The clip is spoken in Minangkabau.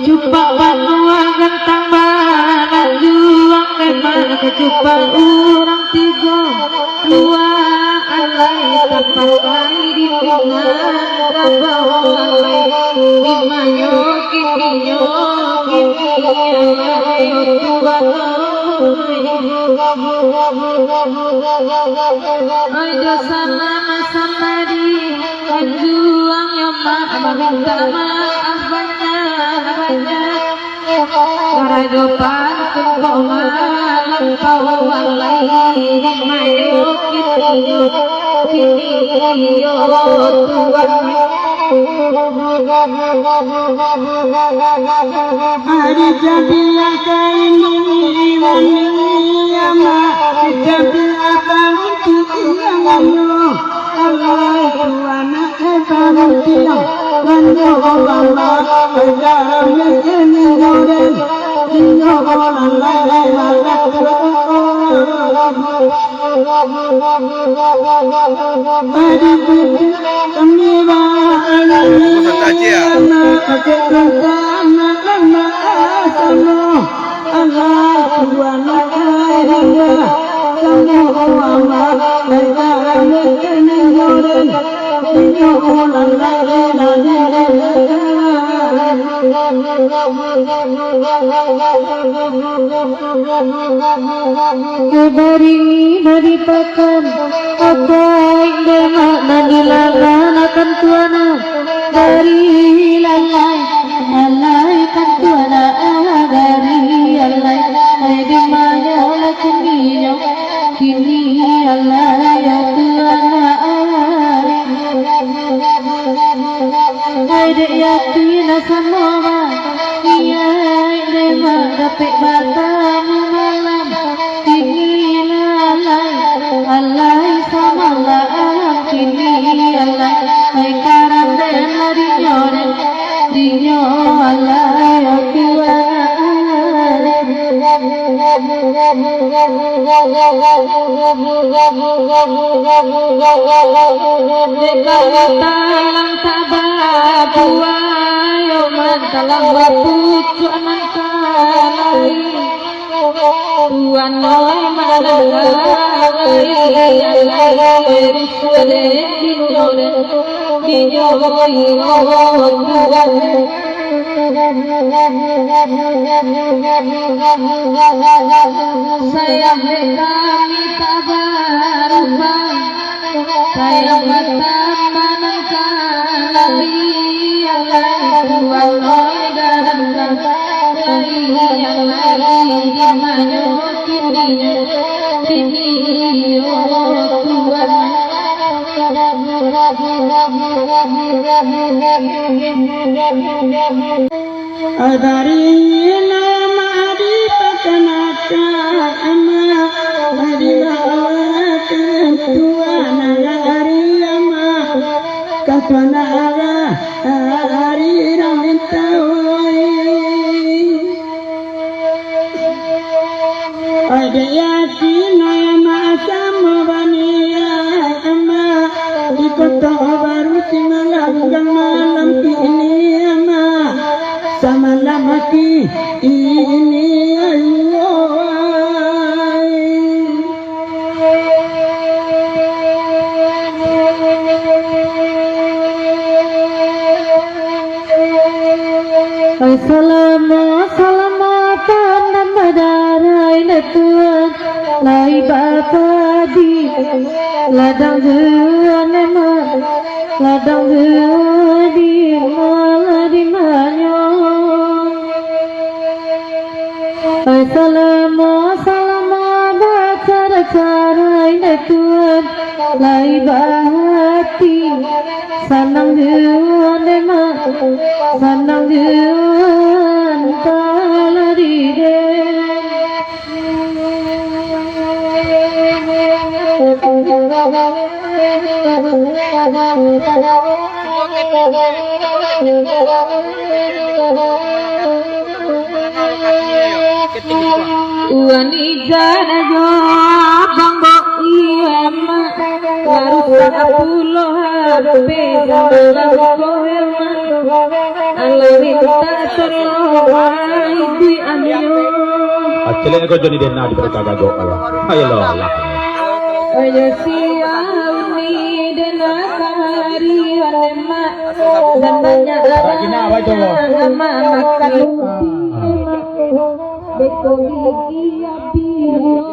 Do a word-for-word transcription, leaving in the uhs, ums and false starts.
Cupak banua gantang balanjuang, lemak kacupak urang tigo. Lua alai tapakai di pinang, kabau alai di mayo, kininyo, kini alai tuan. Ai, dosa nan sambadi, anjuang yo mak, mamintak maaf banyak-banyak. Karajo pantun kok malampau, alai di mayo, kininyo, kini iyo tuan. Ari jadi akai nini ama, jadi abang tu iyo. Dari, dari pakan, apo indak nak nan dilalanakan tuan? Dari lalai, lalai kan tuan, ah, dari lalai, ai di mayo lah kininyo, kini lalai yo tuan, ah. Ai dek yakin samo ba, niaik dek mak dapek batamu malam. Kini lalai, alai samalam, kini alai, ai karando dinyo, dinyo alai, o tuan. Dek kalau talang taba buah, yo man talang bapucuak nan kalai. Tuan oi, mananggarai, Yerusalem dinyo, dinyo, Tuan. Sayang dek kami tak barubah. Sayang batambah nan kalai, alai Tuan oi, garang nan kalai, alai di mayo kini, kini yo Tuan. Dari nama dipakanakan Kantuan arah ari nan mintawai. Oi, dek yakin, oi, amak, samo baniaik, amak. Di Koto Baru simalam, malam kini, amak. Samalam kini, ayo, ai. Oi, salamo, salamo pandam badarai, Tuan, lai bapadi, ladang juo, Mak, ladang juo, di ma, di manyo. Oi, salamo, salamo bacarai-carai, Tuan, lai bahati, sanang juo, Mak, sanang juo, antah lah di den. Wani jana jo abang bo iya, Mak, larusak pulo H P, samalam ko, Mak. Alah minta tolong, ai, duit amio. Ah, celek ko Joni Dena di perut kagagok, ya. Ayolah, lah. Ayo siau ni Dena kamari, Mak. Dan banyak lah Rajin nak baca, Bang. Mak makan luti, Mak. Beko gigi abih.